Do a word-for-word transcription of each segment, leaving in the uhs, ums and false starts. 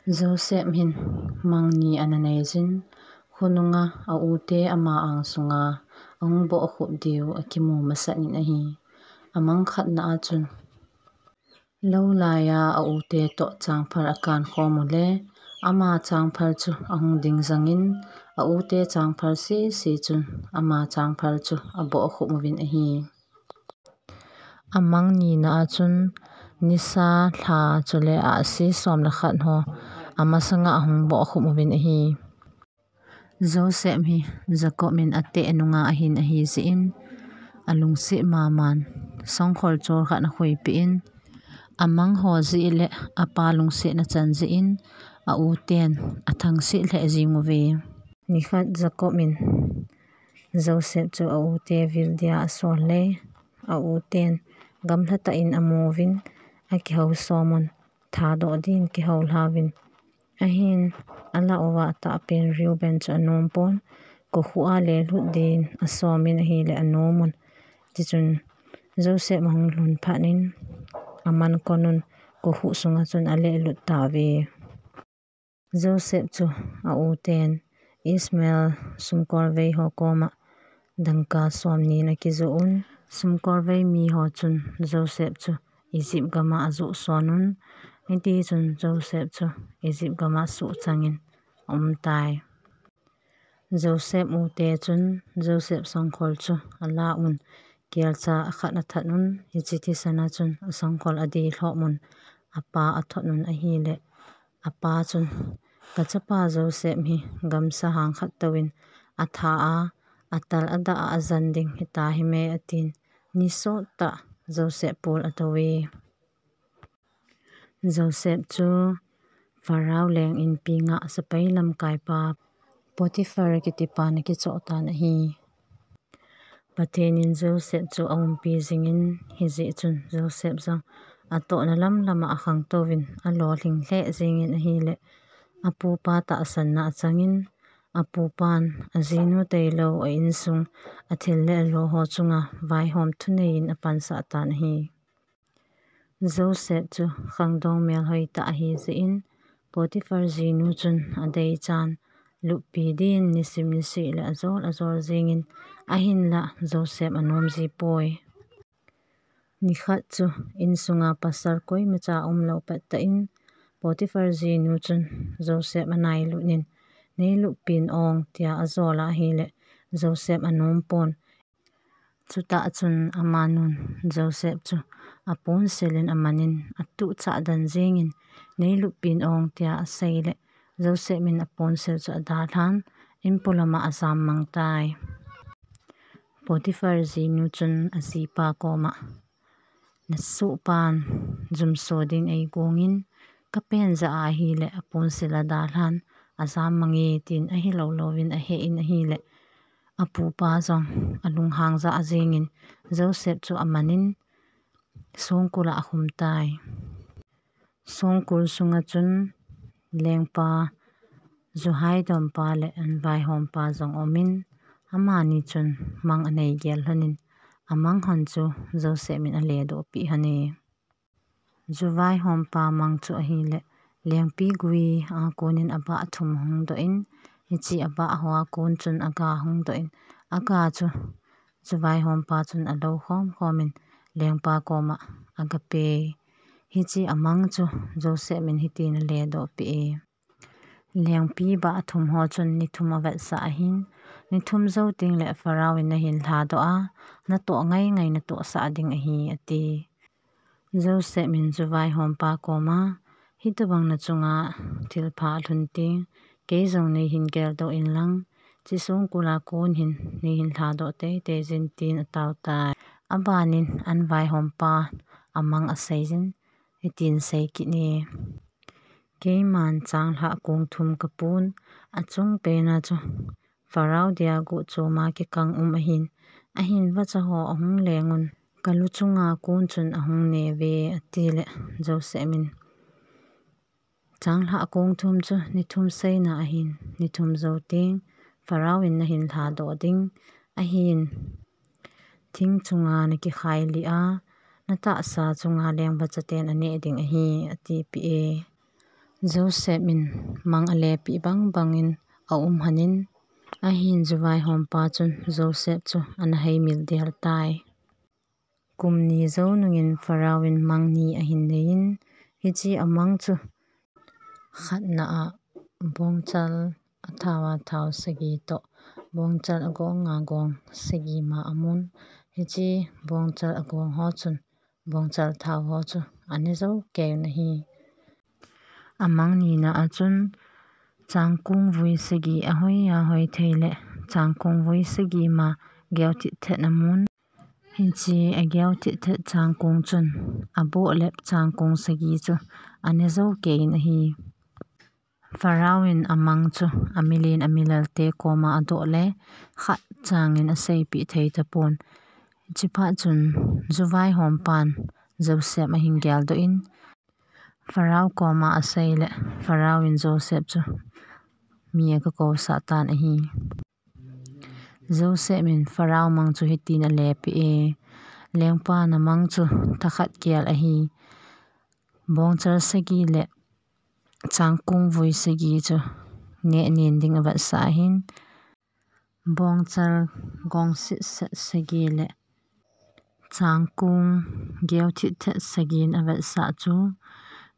Joseph hin mang ni ana nei jin, khonunga a ute ama angsunga ahung bohkhup diu akimu masat in ahi. Amang khatna a chun, lou laiya a ute toh changphal akan khom u le, ama changphal chu ahung ding jangin, a ute changphal sese chun ama changphal chu abohkhup uvin ahi. Amang nina a chun nisa, lha chule ahsi som le khat ho amasanga ahung bohkhup uvin ahi. Joseph hi Jacob in ateh nunga ahin ahi jeh in, alungset maman, songkhol chol khat ana khuipeh in, amang ho jeh le apa lungsetna chan jeh in, a uten athangset lheh jing uve. Nikhat Jacob in Joseph chu a ute vil dia asol le, a uten gamla tah in amu uvin, akihou som un, thadoh din kihou lha uvin. Ahin, alah uva atahpen Reuben chu anom pon, kokhuh a lelut din asom in ahile anom un. Tichun Joseph ahung lhun phat in, aman kon un kokhuh sunga chun alelut tauve. Joseph chu a uten Ishmael sumkolvei ho koma dangka som nin akijoh un, sumkolvei mi ho chun Joseph chu Egypt gama ajoh son un, hitichun Joseph chu Egypt gama suhchang in aum tai. Joseph ute chun Joseph songkhol chu ala un, kelcha khat athat un, hiche thisan a chun asongkhol adih lhom un, apa athot un ahile, apa chun, kachapa Joseph hi gamsa hang khat touvin atha a, atal adah a ajan ding hita hime atin, ni sot tah Joseph pol atouve. Joseph chu Pharaoh leng inpi nga sepai lamkaipa Potiphar kitipan akichoh tan ahi. Pathen in Joseph chu aumpi jingin, hijeh chun Joseph jong atohna lamlam a akhangtouvin alolhing lheh jingin ahile, apupa tahsanna achangin, apupan ajinu tailou a insung athil le alo ho chunga vaihom thunei in apansah tan ahi. Joseph chu khangdong melhoi tah ahi jeh in, Potiphar jinu chun adeichan, luppi din nisim niseh le ajol ajol jingin, ahinlah Joseph anom jipoi. Nikhat chu insunga pasal koimacha umlou pettah in, Potiphar jinu chun Joseph anailut in, neiluppi in ong, tia ajol ahile, Joseph anom pon. Chutah chun amanun Joseph chu aponsil in amanin atuhchah den jingin, neiluppi in ong, tia aseile, Joseph in aponsil chu adalhan, inpolama ajam mang tai. Potiphar jinu chun ajipa koma, nasohpan jumso ding eigongin, kapenjah a ahile aponsil adalhan, ajam mange, tin ahilou louvin ahe in ahile, apupa jong alunghang jah jingin, Joseph chu amanin songkul a akhum tai. Songkul sunga chun lengpa, juhaidompa le anvaihompa jong aumin, amani chun mang anei gel lhonin, amang hon chu Joseph in aledohpeh lhone. Juvaihompa mang chu ahile, lengpi gui a konin abah thum hung doh in, hiche abah hoa kon chun aga hung doh in, aga chu juvaihompa chun alou khom khomin, lengpa koma agapei. Hiche amang chu Joseph in hitin aledohpeh e, lengpi bah thum ho chun ni thum avetsah ahin, ni thum jou tengle Pharaoh in nahin lhadoh a, natoh ngai ngai natohsah ding ahi, ati. Joseph in juvaihompa koma, hitobang nachunga thilpha alhun teng, kei jong neihin geldoh inlang, hiche songkul a kon hin neihin lhadoh teitei jin, tin atao tai. Abanin anvaihompa amang aseijin, hitin asei kit e, keiman changlhah kong thum kapon, achungpena chu Pharaoh dia gochoma kikang um ahin, ahin vacha ho ahung lengun, kalu chunga kon chun ahung neuve, atile, Joseph in, changlhah kong thum chu ni thum seina ahin, ni thum jou teng Pharaoh in nahin lhadoh ding ahin, thing chunga nakikhai lih a, natahsa chunga lengvachaten aneh ding ahi, atipeh e. Joseph in mang alepeh bang bangin aum hanin, ahin juvaihompa chun Joseph chu ana heimil del tai. Kum ni jou nungin Pharaoh in mang ni ahin neiyin, hiche amang chu khatna a bongchal athao a thao sagi toh, bongchal agong a gong sagi ma amun. Hiche bongchal agong ho chun bongchal thao ho chu ane jou keiyin ahi. Amang nina a chun changkong vui sagi ahoi ahoi thei le changkong vui sagi ma geu thit thet amun. Hiche ageu thit thet changkong chun aboh lep changkong sagi chu ane jou keiyin ahi. Pharaoh in amang chu amilen amilalte koma adoh le khat changin aseipeh thei tapon. Hiche phat chun juvaihompan Joseph ahin geldoh in, Pharaoh koma asei le Pharaoh in Joseph chu mi agakousah tan ahi. Joseph in Pharaoh mang chu hitin alepeh e, Lengpa, namang chu thakhat kel ahi. Bongchal sagi le changkong vui sagi chu neh nen ding avetsah ahin, bongchal gong sitset sagi le changkong geu thit thet sagin avetsah chu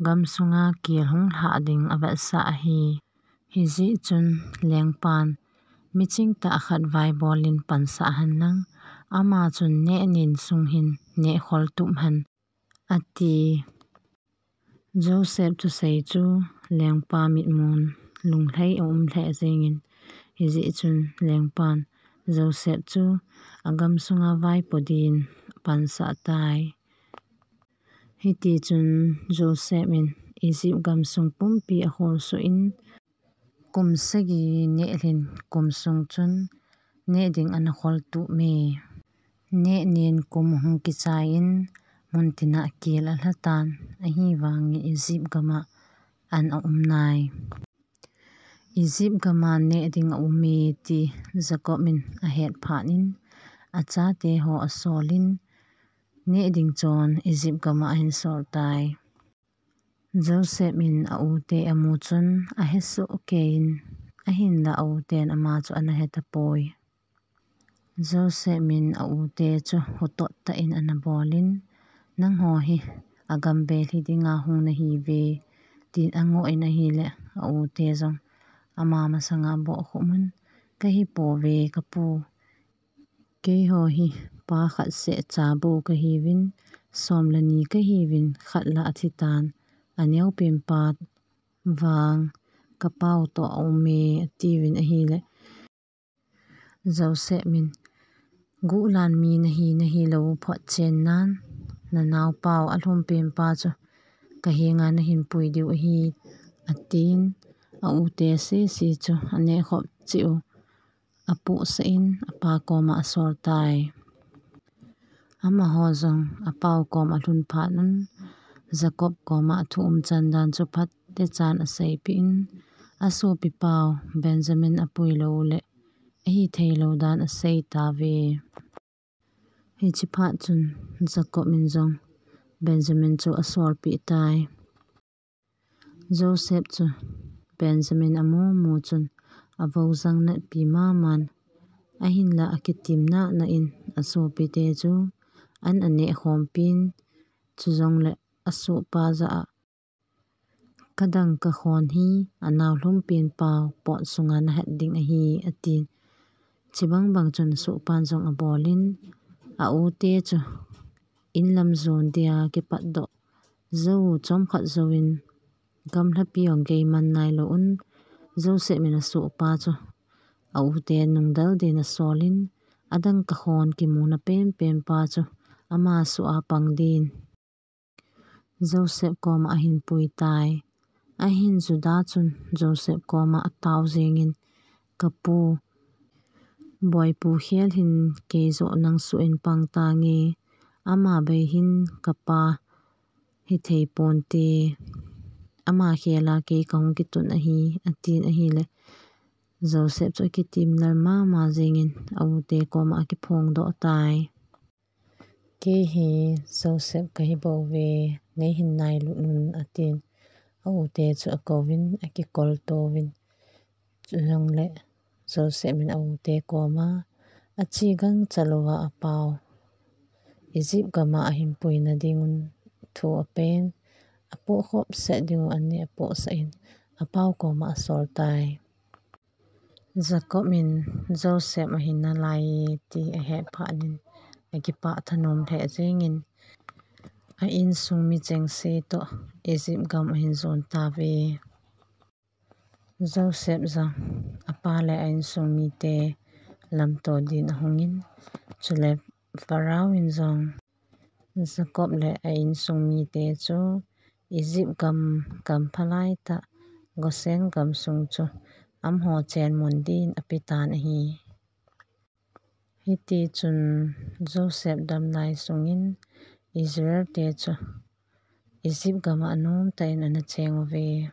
gamsunga kel hung lhah ding avetsah ahi. Hijeh chun Lengpan, miching tah khat vaibol in pansah hen lang, ama chun neh nen sung hin neh khol tup hen, ati. Joseph thusei chu Lengpa mitmun lunglhai aum lheh jengin, hijeh chun Lengpan Joseph chu agamsunga vaipo din apansah tai. Hitichun Joseph in Egypt gamsung pumpi akholsuh in, kum sagi neh lhin kum sung chun neh ding ana khol tup e. Neh nen kum hung kichai in, mun tina kel alha tan, ahivangin Egypt gama an aum nai. Egypt gama neh ding aum e ti Jacob in ahet phat in, achate ho asol in, neh ding chon Egypt gama ahin sol tai. Joseph in a-u te amu chun ahesoh kei in, ahinla a-u ten ama chu ana he tapoi. Joseph in a-u te chu hutot tah in ana bol in, nangho hi agam vel hi dinga hung nahi uve, tin angoh in ahile, a-u te jong ama masanga abohkhup un, kahi pouve kapu. Keiho hi pa khat seh cha bou kahiuvin, som le ni kahiuvin, khat lah athi tan, aneopen pa vang kapau toh aume, atiuvin ahile, Joseph in, guhlan mi nahi, nahilou u photchen nan, nanaopau alhumpen pa chu kahenga nahin pui diu ahi, atin, a-u te sese chu anehkhop cheh u apohsah in, apa koma asol tai. Amaho jong apau koma alhun phat un, Jacob koma athu umchan dan chu phatechan aseipeh in, asopi pau Benjamin apui lou le ahi theilou dan asei tauve. Hiche phat chun Jacob in jong Benjamin chu asolpeh tai. Joseph chu Benjamin amu mu chun avou jang natpi maman, ahinla akitim nana in asopite chu an anehkhom pin, chujongle asohpa jah a, kadang kakhon hi anao lhumpen pau pot sunga nahat ding ahi, atin. Chibang bang chun asohpan jong abol in, a-u te chu inlam jon dia kipatdoh jou chomkhat jouvin, gamlhapi jong geiman nailou un, Joseph in asohpa chu a-u te nungdal din asol in, adang kakhon kimuna penpen pa chu ama soh a pang din Joseph koma ahin pui tai. Ahin Judah chun Joseph koma atao jeng in, kapu, boipu khel hin keijoh nang soh in pang tange, ama bei hin kapa hithei ponte, ama khel a kei kahung kitun ahi, atin ahile, Joseph chu akitim lal mama jeng in a-u te koma akiphongdoh tai. Kei hi Joseph kahi bouve, neihin nailut un, atin. a u te chu akouvin, akikol touvin. Chujongle Joseph in a u te koma, achi gangcha louva apau Egypt gam'a ahin puina dingun thu apen, apoh khop seh dingu ani apoh sah in, apau koma asol tai. Jacob in Joseph ahin nalai ti ahet phat in, akipah thanom lheh jengin, a insung mi chengse toh Egypt gam ahin jon tauve. Joseph jong apa le a insung mite lamto din ahungin, chule Pharaoh in jong Jacob le a insung mite chu Egypt gam, gam phalai tah Goshen gam sung chu amaho chen mun din apetan ahi. Hiti chun Joseph damnai sungin Israel te chu Egypt gam'a anomtah in ana cheng uve.